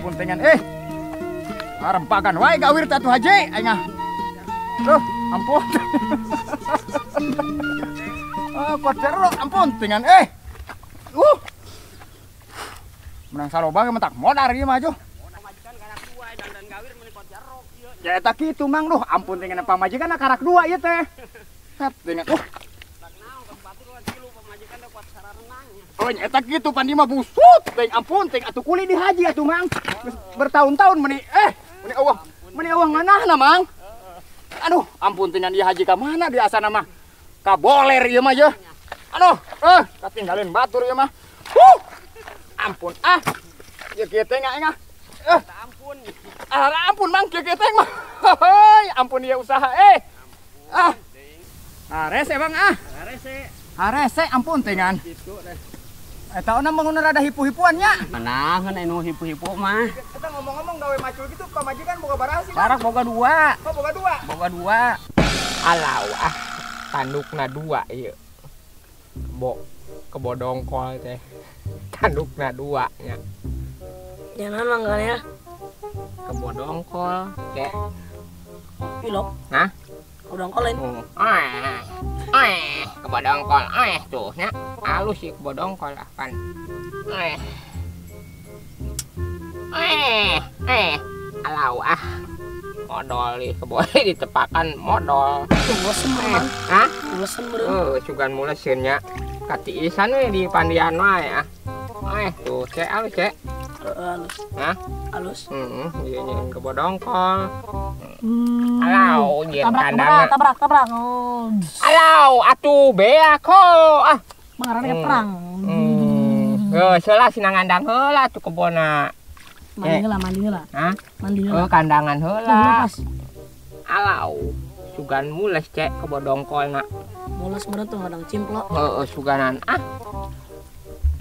Ampun tengan eh. Arempagan wae gawir teh atuh haji aing ah. Duh, ampun. Ah, kocerok ampun tengan eh. Menang saloba ge mentak modar ieu mah ajuh. Ya eta kitu Mang, duh ampun tengan pamajikan karak dua ieu teh. Hat tengan Oh eta kitu pan mah busut teh ampun teh atuh kuli di haji atuh Mang. Bertahun-tahun meni meni eueuh nganahna Mang. Aduh ampun tengan di haji ka mana di asana mah. Ka boler ieu mah yeuh. Aduh katinggalin batur ieu mah. Ampun ah. Ieu kieu teh aing ah. Ampun. Ah ampun Mang kieu kieu teh mah. Heuy ampun ieu usaha Ah. Harese Bang ah. Harese. Harese ampun tengan. Eta ona mangun rada hipu-hipuan nya. Manaheun anu hipu-hipu mah. Kita ngomong-ngomong gawe macul gitu pamajikan boga baraha sih. Barak boga dua. Oh boga dua. Boga dua. Alau ah tandukna dua ieu. Kebo kebo dongkol teh. Tandukna dua nya. Jangan manggal ya. Kebo dongkol kek. Pilok. Hah? Kebo dongkol lain. Kebo dongkol tuh nya. Halus sih kebo dongkol ah kan. Alau ah. Modol ih kebo ditepakan modol. Mulesen meureun. Hah? Mulesen meureun. Sugan muleseun nya. Katiisan we di pandian wae ah. Tuh cek alus cek. Halus. Hah? Halus. Heeh, ieu nyeun kebo dongkol. Alau nyeun kandang. Tabrak, tabrak. Oh. Alau atuh beak ah. Mangarana perang. Heuh, seulah sina ngandang heula atuh kebona. Mandi heula, mandi heula. Hah? Mandi heula. Oh, kandangan heula. Alau, sugan mules cek kebo dongkolna. Mules meureun tuh kadang cimplok. Heeh, suganan ah.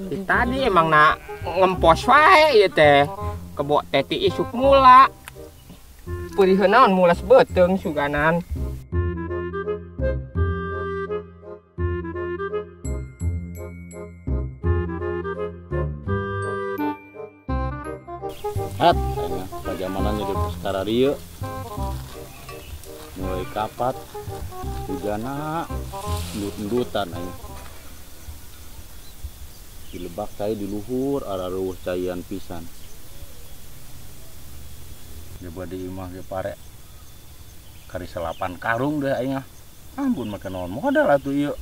Tadi emang nak ngempos wae ieu teh. Kebo teh ti isuk mula. Peuriheun naon mules beuteung suganan. Hat, pajamanan jadi perkara rieu. Mulai kapat, hujana, endut-endutan aing. Di lebak cai di luhur, araruh caian pisan. Coba di imah ge pare. Kari 8 karung deh aing ah. Ampun make naon modal atuh ieu.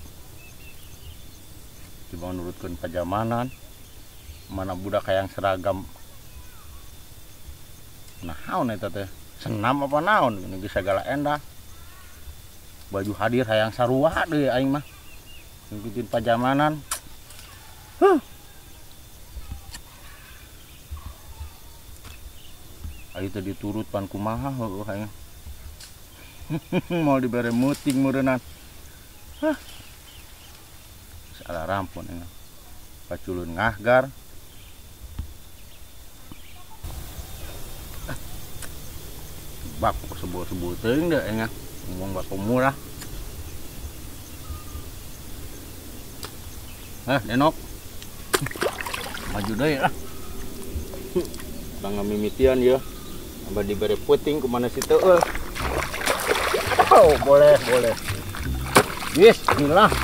Coba nurutkeun pajamanan. Mana budak hayang seragam. Naon eta teh? Senam apa naon? Ini geus sagala endah. Baju hadir hayang sarua deui aing mah. Ngikutin pajamanan. Huh. Ayo teh diturut pan kumaha heueuh aing. Mau dibere muting meureunnan. Hah. Salah rampun aing. Paculun ngahgar. Bak sebul-sebul teuing deh aing ngomong bako murah. Denok. Maju deui lah. Bang mimitian ya. Abah dibere puting kemana situ euy. Oh, boleh, boleh. Bismillah.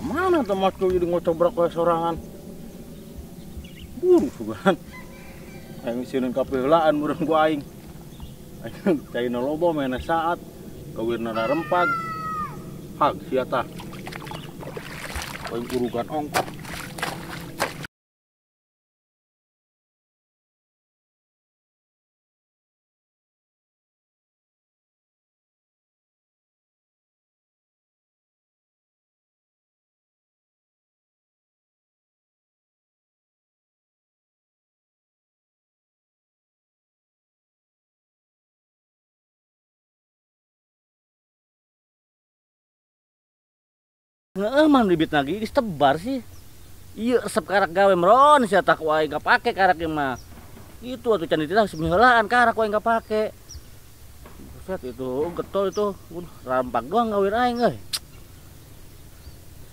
Mana teman tuh jadi ngocobrak kayak sorangan. Buru sugan. Aing sieun kapeulaan meureun ku aing. Aing caina loba mena saat kawirna rempag. Hag sia tah. Aing urugan ongkok. Heeh, mah bibit lagi geus tebar sih. Ieu resep karak gawe meron sia tah ku aing pake karak ieu mah. Itu atuh can dititah semiheulaan karak aing kapake. Buset itu getol itu rampak doang gawir aing euy.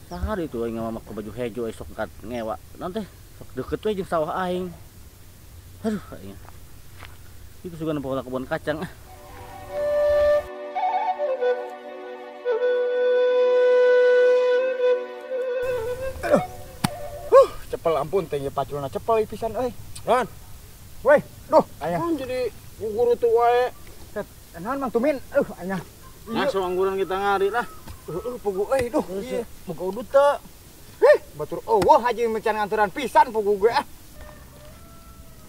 Sahari itu aing make baju hejo esok kat ngewa. Nanti sok deket we jeung sawah aing. Aduh aing. Itu sugan pola kebun kacang. Aduh. Cepel ampun teh paculna cepel pisan euy. Ron. Weh, duh, aya. Jadi guru tuh wae. Set, naon Mang Tumin? Aduh, aya. Langsung angguran kita ngari lah. Heeh, pugu euy, duh. Ieu boga udut teu. Heh, batur eueuh haji mencan nganturan pisan pugu gue ah.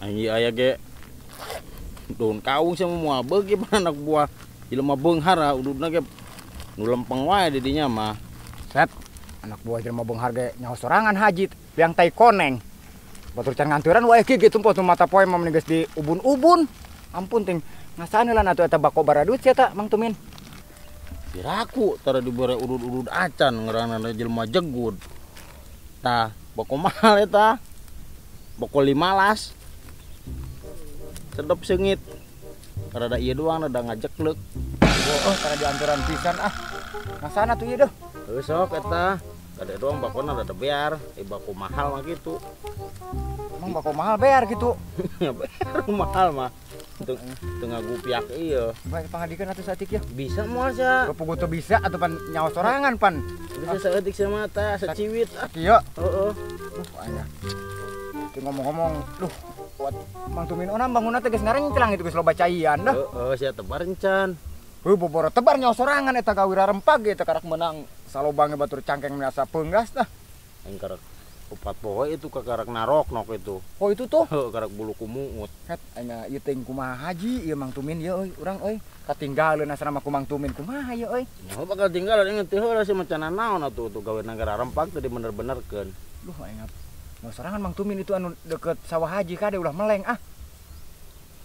Aing aya ge daun kaung sama moal beuki anak buah jelema beunghar ududna ge nu lempeng wae di dinya mah. Set, anak buah jelema beunghar ge nyaho sorangan haji biang tai koneng. Batur can nganturan wae kieu gitu poe mata poe mah geus di ubun-ubun. Ampun ting ngasaan heula atuh eta bako baradut sia ta Mang Tumin. Piraku tara dibere udud-udud acan ngaranna jelema jegud. Tah, bako mahal eta. Bako 15. Sedep seungit. Rada ieu doang rada ngajeklek. Oh, tara dianturan pisan ah. Ngasaan atuh ieu deuh. Heuh sok eta. Kade doang bakona rada bear, bako mahal mah gitu. Emang bako mahal bear gitu? Ya bear mahal mah. Teu ngagupiak ieu. Bae pangadikeun atuh saeutik ya. Bisa moal sia. Pugu teu bisa atuh pan nyaho sorangan pan. Bisa saeutik sia mah tah saciwit ah. Kieu. Heeh. Duh aya. Teu ngomong-ngomong, duh buat Mang Tumin onam bangunna teh geus ngarenclang itu geus loba caian dah. Heeh, sia tebar encan. Heuh boboro tebar nyaho sorangan eta gawira rempag ge teh karak meunang salobange batur cangkeng miasa peunggas dah. Aing karak opat poe itu kakarak naroknok itu. Oh itu tuh? Heuh karak bulu kumuut. Het aing ieu teh kumaha haji ieu Mang Tumin ieu euy urang euy. Katinggaleun asana mah ku Mang Tumin kumaha ieu euy. Nyaho bakal tinggalan aing teh heula sia macan naon atuh tuh gawe nagara rempag teh dibener-benerkeun. Duh aing nyaho sorangan Mang Tumin itu anu deket sawah haji kade ulah meleng ah.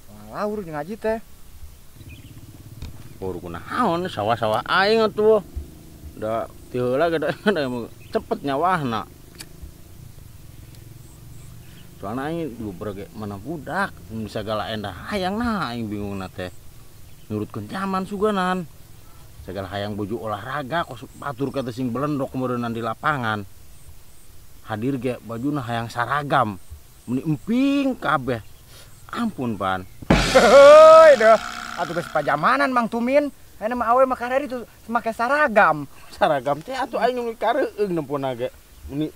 Wah laur jeung haji teh. Baru kunaon sawah-sawah aing atuh. Da ti heula ge da cepet nyawahna. Soalna aing diubreg mana budak bisa segala endah hayang nah aing bingungna teh. Nurutkeun zaman suganan. Segala hayang bojo olahraga kos batur kata sing belendok meureunnan di lapangan. Hadir ge bajuna hayang saragam. Meni emping kabeh. Ampun pan. Heuy deuh. Atuh geus pajamanan Mang Tumin. Ayeuna mah awe mah karari tuh make saragam. Saragam teh atuh aing nu kareueung nempona ge. Meni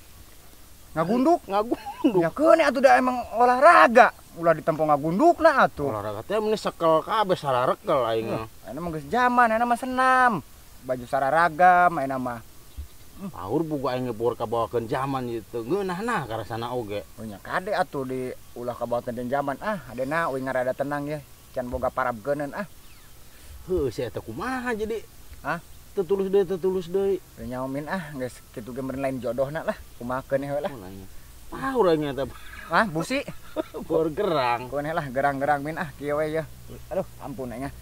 ngagunduk, ngagunduk. Ya keun atuh da emang olahraga. Ulah ditempo ngagundukna atuh. Olahraga teh meni sekel kabeh sararekel aing mah. Ayeuna mah geus zaman, ayeuna mah senam. Baju sararagam ayeuna mah. Paur buku aing ngebor kabawakeun zaman ieu teu ngeunahna karasana oge. Oh nya kade atuh di ulah kabawakeun zaman ah, adena uing rada tenang ya. Can boga parabgeuneun ah. Heuh sia eta kumaha jadi? Hah? Teu tulus deui, teu tulus deui. Teu nyaomin ah, geus kitu ge meureun lain jodohna lah. Kumahakeun heula lah. Paur aing eta. Hah, busi? Bor gerang. Keun lah gerang-gerang min ah kieu we yeuh. Aduh, ampun aing ah.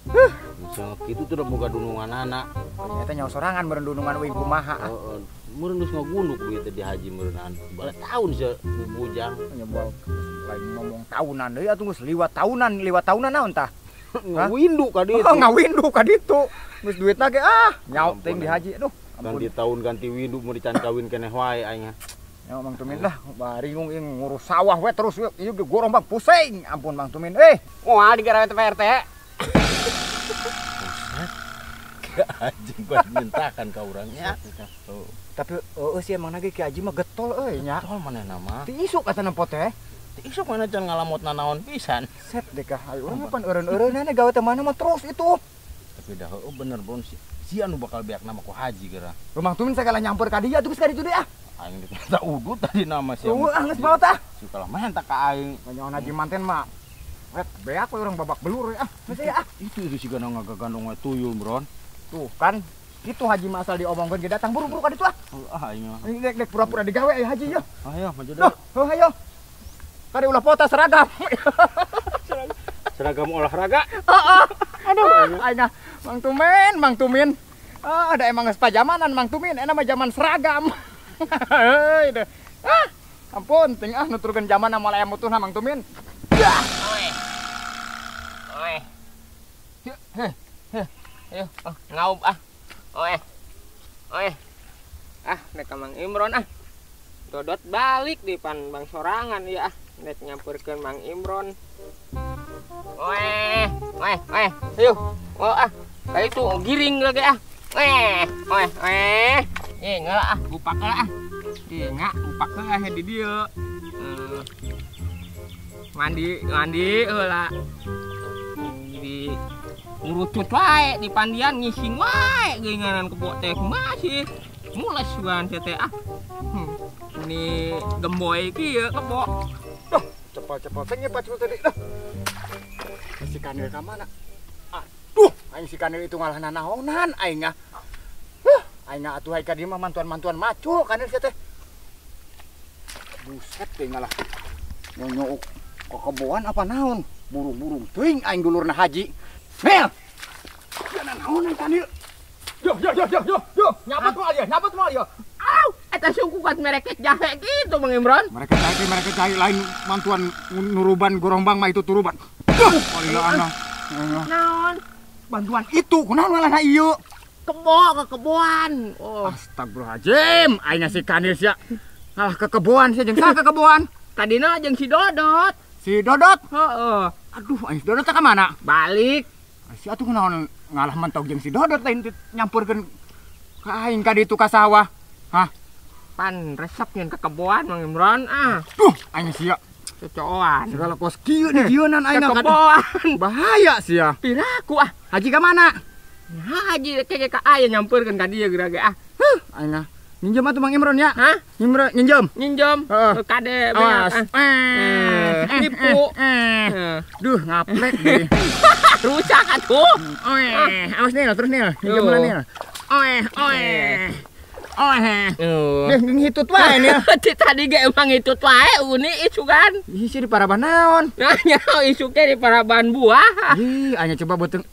Misalnya kitu tuh udah boga dununganana. Ternyata nyaho sorangan meureun dunungan uing kumaha ah. Heeh. Meureun geus ngagunduk ieu teh di haji meureunnan. Bala taun sia bujang. Nya lain ngomong tahunan deui atuh geus liwat tahunan naon tah? Ngawindu ka ditu. Oh, ngawindu ka ditu. Geus duitna ge ah, nyaho teuing di haji aduh. Ganti tahun ganti windu mau dican kawin keneh wae aing. Nyaho Mang Tumin lah, baringung ieu ngurus sawah we terus ieu ge gorombak pusing. Ampun Mang Tumin euy. Moal digarawe teh Pak RT. Ke anjing gua mintakan ka urangnya. Tapi heueuh sih emang ge Ki Haji mah getol euy nya. Getol manehna mah. Ti isuk atuh nempo teh. Ti isuk mana can ngalamot nanaon pisan. Set deh kah ayo urang mah pan eureun-eureunana gawe teh mana mah terus itu. Tapi dah heueuh bener bon si anu bakal beak nama ku haji geura. Rumah Tumin sagala nyampur ka dieu atuh geus ka ditu deui ah. Aing dikata udut tadi nama sia. Eueuh ah geus bawa tah. Si kalah mah tak ka aing. Nyaon haji manten mah. Ret beak we urang babak belur ah. Geus ah. Itu si gana ngagagandong we tuyul, Bron. Tuh kan itu haji mah asal diomongkeun ge datang buru-buru ka ditu ah. Heuh ah aing mah. Dek dek pura-pura digawe aya haji yeuh. Ayo maju deui. Heuh hayo. Kade ulah pota seragam. Seragam olahraga. Heeh. Aduh, aing Mang Tumin, Mang Tumin. Ah, ada emang geus pajamanan Mang Tumin, enak mah zaman seragam. Heuy deh. Ah, ampun ting ah nuturkeun zaman moal aya mutuhna Mang Tumin. Oi. Oi. Heh, heh. Ayo, ngaub ah. Oi. Oi. Ah, nek ka Mang Imron ah. Dodot balik di pan bang sorangan ya ah. Nek nyamperkeun Mang Imron. Oi, oi, oi. Ayo. Oh ah. Kayak itu giring lagi ah. Oi, oi. Eh, ngelah ah, gupak lah ah. Ngak, gupak lah di dieu. Mandi, mandi heula. Di ngurucut wae di pandian ngising wae geuningan kebo teh kumaha sih. Mules sugan teh ah. Ini gemboy kieu kebo. Duh, cepal-cepal sengit pacul tadi. Duh. Si Kanil ka mana? Aduh, aing si Kanil itu ngalah nanaonan aing ah. Huh, aing atuh ka dieu mah mantuan-mantuan macul Kanil sia teh. Buset teh ngalah. Nyonyok kekeboan apa naon? Burung-burung teuing aing dulurna haji. Nil. Ya nanaonan Kanil. Yo yo yo yo yo yo, nyabut moal ya, nyabut moal ya. Au, eta sungguh kuat mereka jahe gitu Bang Imron. Mereka cai lain mantuan nuruban gorombang mah itu turuban. Duh, walila ana. Naon? Bantuan itu kunaon malah ieu? Kebo kekeboan. Oh. Astagfirullahaladzim, aing si Kanil sia. Ngalah kekeboan sia jeung saha kekeboan? Tadina jeung si Dodot. Si Dodot? Heeh. Aduh, aing si Dodot ka mana? Balik. Si atuh kunaon ngalah mentok jeung si Dodot lain nyampurkeun ka aing ka ditu ka sawah. Hah? Pan resep nyeun kekeboan Mang Imron ah. Duh, aing sia. Cocoan. Segala kos kieu di kieunan aing kekeboan. Bahaya sia. Piraku ah. Haji ka mana? Haji keke ka aya nyampeurkeun ka dieu geura ge ah. Huh, aing ah. Minjem atuh Mang Imron ya. Hah? Imron nginjem. Nginjem. Kade beak. Nipu. Duh, ngaplek deh. Rusak atuh. Oe, awas Nil, terus Nil. Nginjem lah Nil. Oe, oe. Oe. Deh ngitut wae Nil. Tadi ge emang ngitut wae uni isukan. Ih, si di paraban naon? Nah, nya isuk ge di paraban buah. Ih, anya coba beuteung.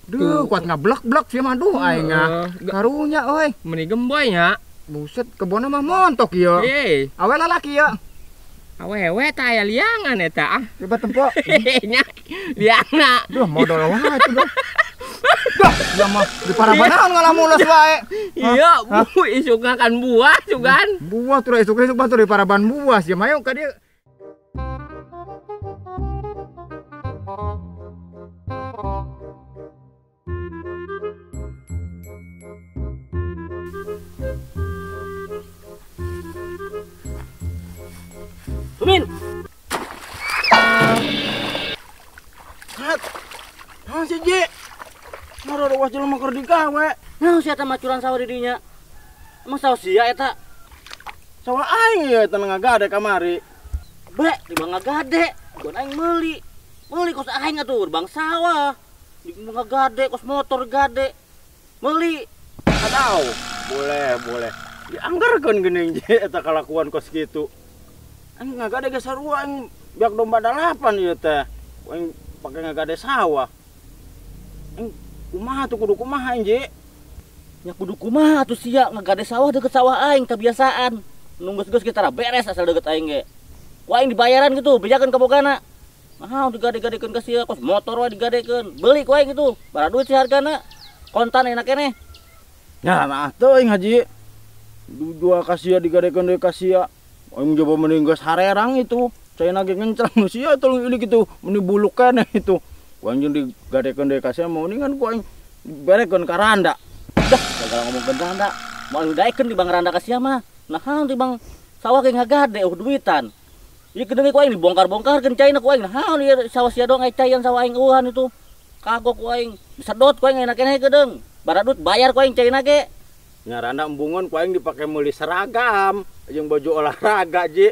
Duh, kuat ngablok-blok sih mah duh aing ah. Karunya euy. Meuni gemboy nya. Buset, kebonna mah montok ieu. Hei. Awe lalaki ieu. Awewe tah aya liangan eta ah. Coba tempo. Nya liangna. Duh, modal wae atuh duh. Duh, ya mah di paraban naon ngalah mules wae. Iya, bu isukna kan buah sugan. Buah tuh isuk-isuk batur di paraban buah sia mah ka dieu. Tumin. Hat. Naon si Ji? Ngaruruah jelema keur digawe. Naon sia eta macuran sawah di dinya? Emang sawah sia eta? Sawah aing ieu eta ngagade kamari. Be, di bang ngagade, bukan aing meuli. Meuli kos aing atuh bang sawah. Di ngagade kos motor gade. Meuli. Atau boleh, boleh. Dianggarkeun geuning Ji eta kalakuan kos kitu. Aing ngagade ge sarua aing biak domba dalapan ieu teh. Aing pake ngagade sawah. Aing kumaha tuh kudu kumaha aing Ji? Nya kudu kumaha atuh sia ngagade sawah deket sawah aing kebiasaan. Nu geus-geus kita beres asal deket aing ge. Ku aing dibayaran gitu, bejakeun ka bogana. Nah, digade-gadekeun ka sia kos motor wae digadekeun. Beli ku aing gitu, bara duit sih hargana. Kontan enak keneh. Ya nah teuing Haji. Dua ka sia digadekeun deui ka sia. Aing coba mending geus harerang itu. Caina ge ngencang nu sia tolong ini gitu, meni buluk keneh itu. Ku aing jeung digadekeun deui ka sia mendingan ku aing berekeun ka randa. Dah, gagal ngomongkeun randa. Moal daekeun di bang randa ka sia mah. Nah, di bang sawah ge ngagade eueuh duitan. Ieu kedeung ku aing dibongkar-bongkarkeun caina ku aing. Nah, ieu sawah sia doang caian sawah aing eueuhan itu. Kagok ku aing, disedot ku aing enak keneh kedeung. Baradut bayar ku aing caina ge. Nya randa embungan ku aing dipake meuli seragam jeung baju olahraga Ji.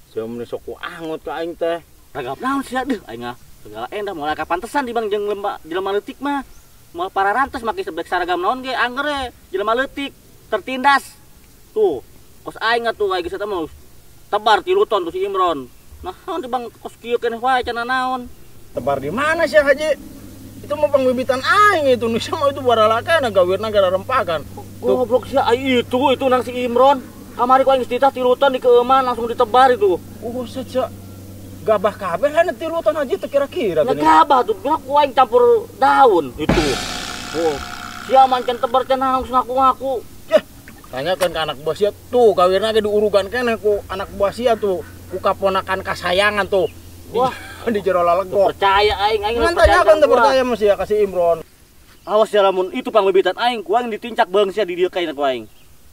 Sia meuni sok ku angut ka aing teh. Ragam naon sia deuh aing ah. Segala endah moal kapantesan di bang jeung jelema leutik mah. Moal pararantes make seblek seragam naon ge anger we jelema leutik tertindas. Tuh, kos aing atuh aing geus eta mah tebar 3 ton tuh si Imron. Nah, di bang kos kieu keneh wae cenah naon. Tebar di mana sia Haji? Itu mah pangbibitan aing itu nu sama itu baralakana gawirna gara rempakan. Goblok sia ai itu nang si Imron. Kamari ku aing geus ditah 3 ton di keueuman langsung ditebar itu. Buset sia. Gabah kabeh kan 3 ton haji teu kira-kira teh. Gabah tuh ku aing campur daun itu. Oh, sia mancan tebar cenah langsung ngaku-ngaku. Yah, tanyakeun ka anak buah sia tuh gawirna ge diurugan keneh ku anak buah sia tuh, ku kaponakan kasayangan tuh. Wah, di jero lalego. Percaya aing, aing percaya. Tanyakeun teu percaya mah sia ka si Imron. Awas ya lamun itu pangbibitan aing, ku aing ditincak beung sia di dieu kaina ku aing.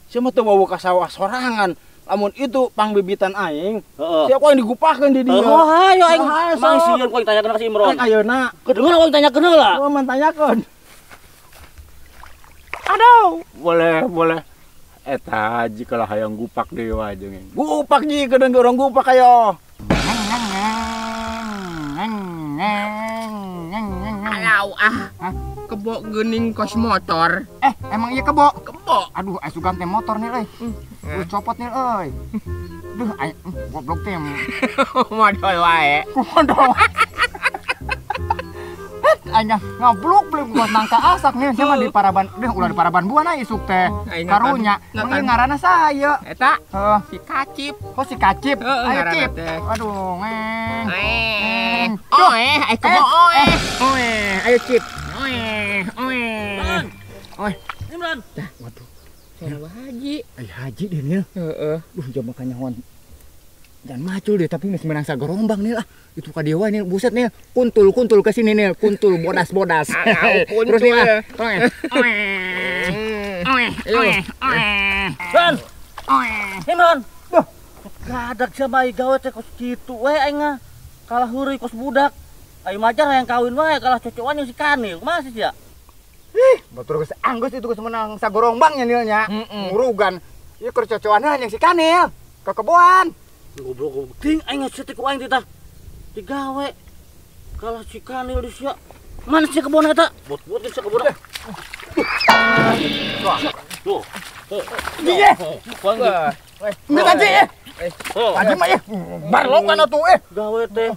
Sia mah teu wawu ka sawah sorangan. Lamun itu pangbibitan aing, sia ku aing digupakeun di dieu. Oh, hayo aing. Mang sieun ku aing tanyakeun ka si Imron. Ayeuna. Kedengeun ku aing tanyakeun heula. Oh, man tanyakeun. Aduh, boleh, boleh. Eta haji kalah hayang gupak deui wae jeung. Gupak ji kedeung urang gupak ayo. Alau ah. Kebo geuning kos motor. Eh, emang iya kebo? Kebo. Aduh, asugan teh motor nih euy. Lu copot nih euy. Duh, ay, goblok teh. Modol wae. Modol. Aing ngablok beli buat nangka asak nih sama di paraban. Duh, ulah di paraban buana isuk teh. Karunya, emang ngaranna saya. Eta? Si Kacip. Oh, si Kacip. Ayo Cip. Aduh, ngeng. Oh, eh kebo oe. Oe, ayo Cip. Oe, oe. Oe. Imran. Dah, waduh. Salah haji. Ai haji deh nih. Heeh. Duh, jam makanya hon. Jangan macul deh, tapi geus meunang sagorombang nih lah. Itu ka dieu wae nih, buset nih. Kuntul-kuntul ke sini nih, kuntul bodas-bodas. Terus nih lah. Oe. Oe. Oe, oe, oe. Ron. Oe. Imron. Duh, gadak sama ai gawe teh kos kitu we aing mah. Kalah heureuy kos budak. Aing majar hayang kawin wae kalah cocokan jeung si Kanil. Kumaha sih sia? Ih, batur geus anggeus itu geus meunang sagorombang nya nilnya. Ngurugan. Ieu keur cocoan jeung si Kanil. Kekeboan. Goblok goblok ting aing geus ku aing teh digawe. Kalah si Kanil di sia. Mana sih kebon eta? Bot-bot si kebon. Tuh. Iya. Enggak tadi eh. Tadi mah ya barlokan atuh eh. Gawe teh.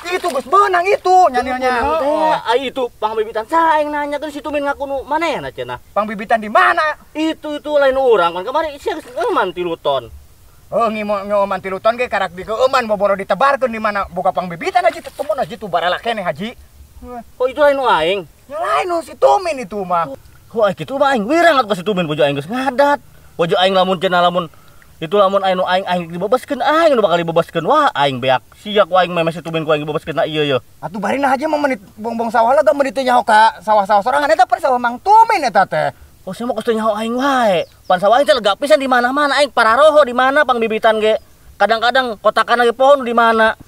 Itu geus beunang itu nyanilnya. Ai itu pangbibitan saha aing nanya teh si Tumin ngaku nu manehna cenah. Pangbibitan di mana? Itu lain urang kan kamari sia geus ngeuman 3 ton. Oh, ngeuman 3 ton ge karak dikeueuman boboro ditebarkeun di mana boga pangbibitan haji temun haji tuh baralak keneh haji. Oh itu lain nu aing. Ya lain nu si Tumin itu mah. Oh kitu mah aing wirang atuh ka si Tumin bojo aing geus ngadat. Bojo aing lamun cenah lamun itu lamun aing nu aing aing dibebaskeun aing nu bakal dibebaskeun wah aing beak sia ku aing memes si Tumin ku aing dibebaskeun na ieu ye. Atuh barina haji mah menit bongbong sawah lah menit teu nyaho ka sawah-sawah sorangan eta per sawah Mang Tumin eta teh. Oh sia mah kos teu nyaho aing wae. Pan sawah aing teh lega pisan di mana-mana aing pararoho di mana pangbibitan ge. Kadang-kadang kotakan lagi pohon di mana.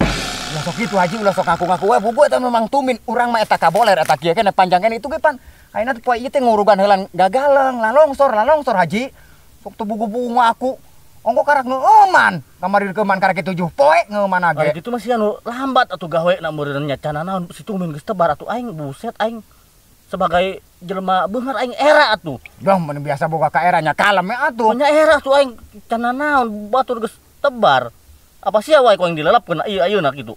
Ulah sok kitu haji ulah sok ngaku-ngaku wae bubu eta Mang Tumin urang mah eta kaboler eta kieu keneh panjang keneh itu ge pan. Ayeuna teh poe ieu teh ngurugan heulan gagalang lalongso haji. Sok teu bugu-bugu ngaku. Ongko karak ngeuman, kamari dikeuman karak 7 poe ngeuman age. Kitu mah sia nu lambat atuh gawe na meureun nya cana naon si Tumin geus tebar atuh aing buset aing sebagai jelema beunghar aing era atuh. Dong mun biasa boga ka era nya kalem we atuh. Nya era atuh aing cana naon batur geus tebar. Apa sia wae ku aing dilalapkeun ieu ayeuna kitu.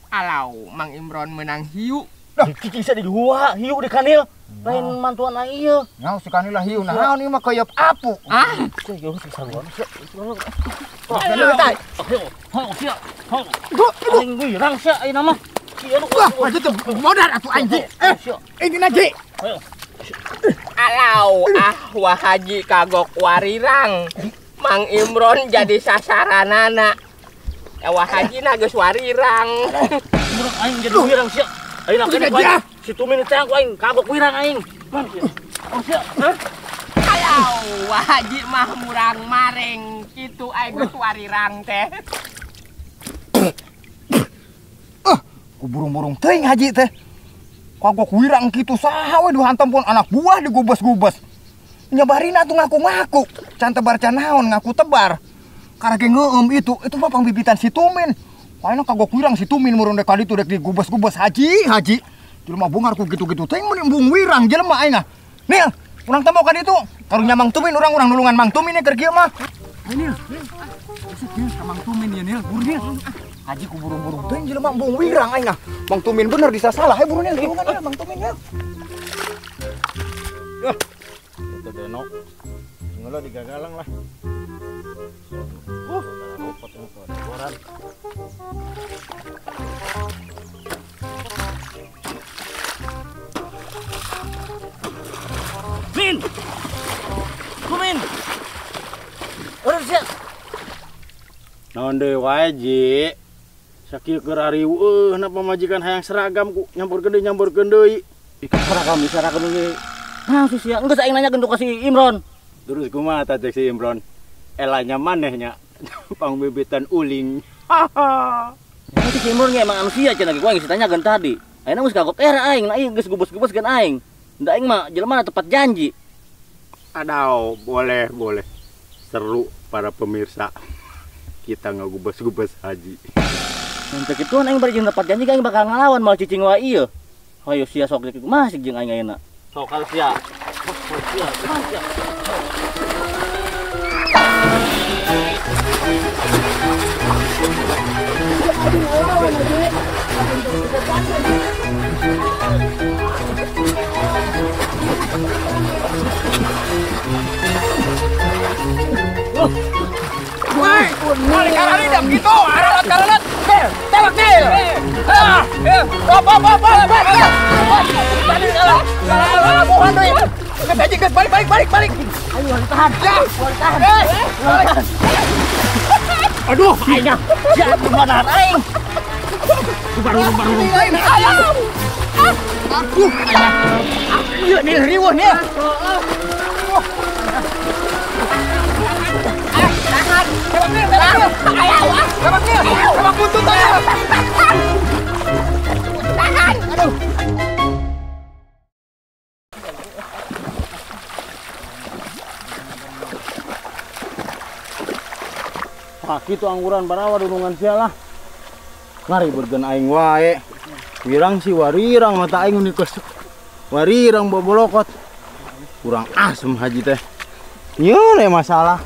Alau Mang Imron meunang hiu. Dah cicing sia di hua hiu di Kanil. Lain mantuan aing ieu. Nyaho si Kanil lah hiu naon ieu mah keuyeup apu. Ah, sia geus saruan sia. Sia. Aing wirang sia ayeuna mah. Wah, maju teh modar atuh aing ji. Eh, ini na ji. Alau ah wah haji kagok warirang. Mang Imron jadi sasaranana. Wah haji na geus warirang. Murang aing jadi wirang sia. Ayeuna kene ku aing. Si Tumin teh ku aing kagok wirang aing. Mang sia. Oh sia. Hah? Alau wah haji mah murang mareng kitu aing geus warirang teh. Ku burung-burung teuing haji teh. Kagok wirang kitu saha we dihantam pun anak buah digubes-gubes. Nyebarina atuh ngaku-ngaku. Can tebar can naon ngaku tebar. Karek ngeueum itu mah pangbibitan si Tumin. Ayeuna kagok wirang si Tumin murun dek ka ditu dek digubes-gubes haji haji. Jelema bungar ku gitu-gitu teuing mun embung wirang jelema aing ah. Nil, urang tembok ka ditu. Karunya Mang Tumin urang nulungan Mang Tumin keur kieu mah. Ayo Nil. Buset Nil ka Mang Tumin ieu Nil, buru Nil. Haji ku burung-burung teuing jelema embung wirang aing ah. Mang Tumin bener disasalah he buru Nil, tulungan Nil Mang Tumin Nil. Yah. Itu denok. Ngeula digagalang lah. Kotoran. Min. Kumin. Urang sia. Naon deui wae, Ji. Sakieu keur ariweuh na pamajikan hayang seragam ku nyamburkeun deui. Ikan seragam diseragam deui. Nah, si sia geus aing nanyakeun ka si Imron. Terus kumaha tah cek si Imron? Elanya maneh nya pangbebetan uling. Itu si Imron ge emang anu sia cenah ge ku aing ditanyakeun tadi. Ayeuna geus kagok era aing, nah ieu geus gubes-gubeskeun aing. Da aing mah jelema na tepat janji. Adau, boleh, boleh. Seru para pemirsa. Kita ngagubes-gubes haji. Untuk itu aing bari jeung tepat janji aing bakal ngalawan mal cicing wae ieu. Hayo sia sok rek kumaha sih jeung aing ayeuna. Sok kalau sia. Sia, kumaha sia. Woi, balik arah dam gitu, arah kanan. Tembak nih. Ah, apa apa apa. Tadi salah. Salah bukan deui. Geus balik balik balik balik. Ayo tahan. Ya, tahan. Aduh, aing. Sia kumaha aing. Baru. Ayo. Aduh, aing. Ieu nih riweuh nih. Tahan. Tembak nih, tembak. Ayo, tembak nih. Tembak buntut aja. Tahan. Aduh. Ah, kitu angguran barawa dunungan sia lah. Ngaribeutkeun aing wae. Wirang si warirang mata aing ni kos. Warirang bobolokot. Kurang asem haji teh. Nyeun masalah.